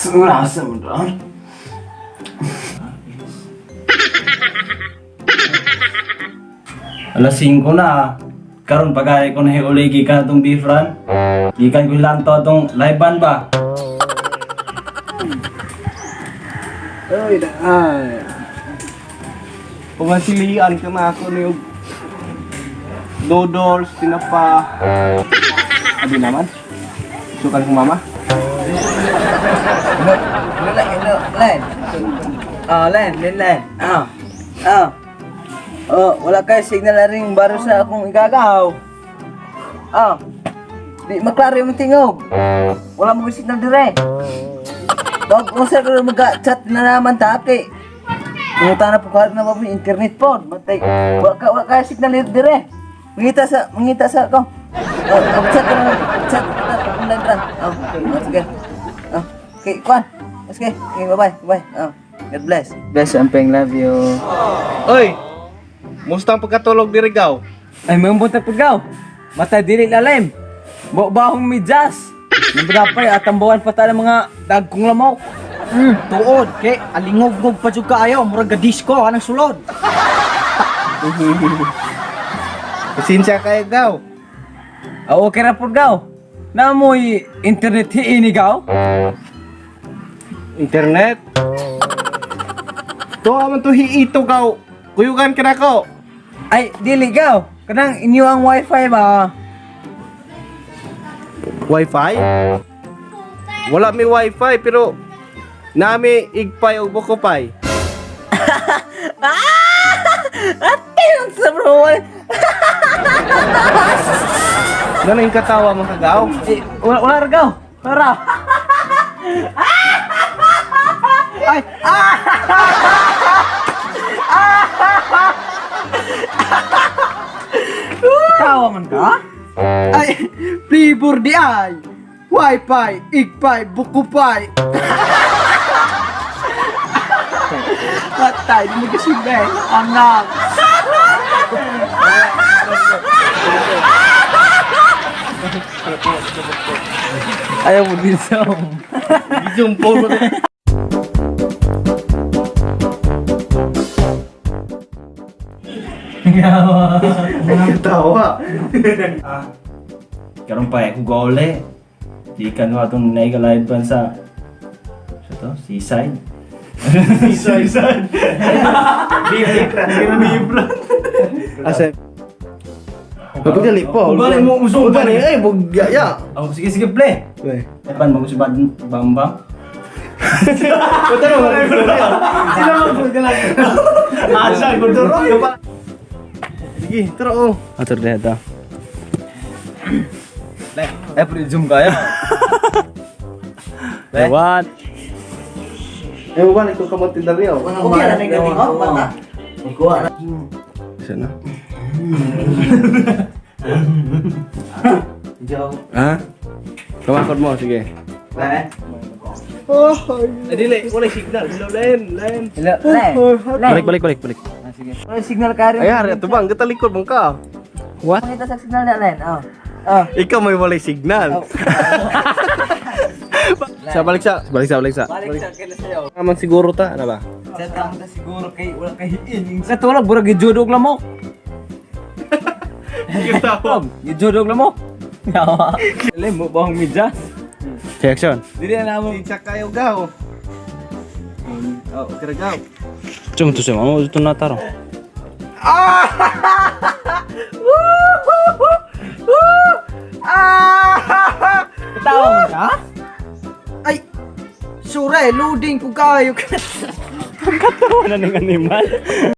Rasa mo doon. Alas 5 na. Karon pagay ko na hiuli gikan atong beef run. Gikan ko lang to atong live band ba. Ay, daan. Pumansilian ka na ako ni og noodles, tinapa. Abi naman. Sukan kong mama. Len, Len. Ah, Len, Len, Len. Ah. Ah. Oh, wala kay signal na rin baro sa akong igagaw. Ah. Di maklaro yung tingog. Wala mo signal dire. Wag mo sa ko mag-chat na naman ta kay. Mungutan na po kahit na ba po yung internet po. Matay. Wala kay signal dire. Mangita sa ako. Oh, mag-chat ka na, chat ka na, online ra. Oh, oh, sige. Oh, okay, kwan. Sige, okay, bye-bye, bye. Oh, God bless. Bless and peng love you. Oy! Musta ang pagkatulog diri gaw? Ay, may buntag pagaw. Mata dili lalim. Bahong medyas. Nabra pa atambawan pa ta ng mga dagkong lamok. Tuod kay alingog-ngog pa jud kaayo, murag ga disco anang sulod. Pasensya kayo gaw. Ah, okay ra pud gaw. Namoy internet hiini gaw. Internet. To man to hiito gaw. Kuyugan ka na ko. Ay, dili gaw. Kanang inyo ang wifi ba? Wi-Fi? Wala mi wifi pero nami igpay og bukopay. Ate, ang sa bro. Ano yung katawa mo kagaw? Eh, wala ra gaw. Wala. Ay, ah! Tawa man ka? Ay, flavor di ay. Wifi, igpay, bukupay. Patay, di mo kasimbe. Anak. Ayaw mo din sa Gijumpol mo. Katawa. Ah. Karon pa ako gauli. Gikan ko atong naiga live band sa to, Seaside. Seaside. Beef run. Asa? Pagdali po. Balik mo usong Balik ay bugya ya. Oh, sige sige play. Play. Live band mo si Bambang. Puta no, Sila mo Asa ko duro. Sige, tara oh. Atur deh ta. Eh, perlu zoom kaya. Lewat. Eh, balik ko kamote dari oh. Okay ra nang tingog, mata. Kuha na. Isa na. Joe. Ha? Kamakod mo, sige. Len. Ay, dili, wala signal. Hello, Len, Len. Hello, Len. Balik balik balik balik. Ah, sige. Wala signal ka rin. Ay, hari, ito bang, katalikod mong ka. What? Mangita sa signal na, Len. Oh. Oh. Ikaw may walay signal. Sa balik sa, balik sa, balik sa. Balik sa kila sa'yo. Naman siguro ta, ano ba? Sa tang ta siguro kay wala kay hiin. Katulog burag gijudog lamok. Katawa. Gijudog lamok. Yawa. Alam mo bahong medyas. Okay, action. Dili na namo. Isa kayo gaw. Oh, kira gaw. Cuma tu sama mau tu nataro. Katawa man ka? Ay, sure, loading ko kayo. Katawa na ng animal.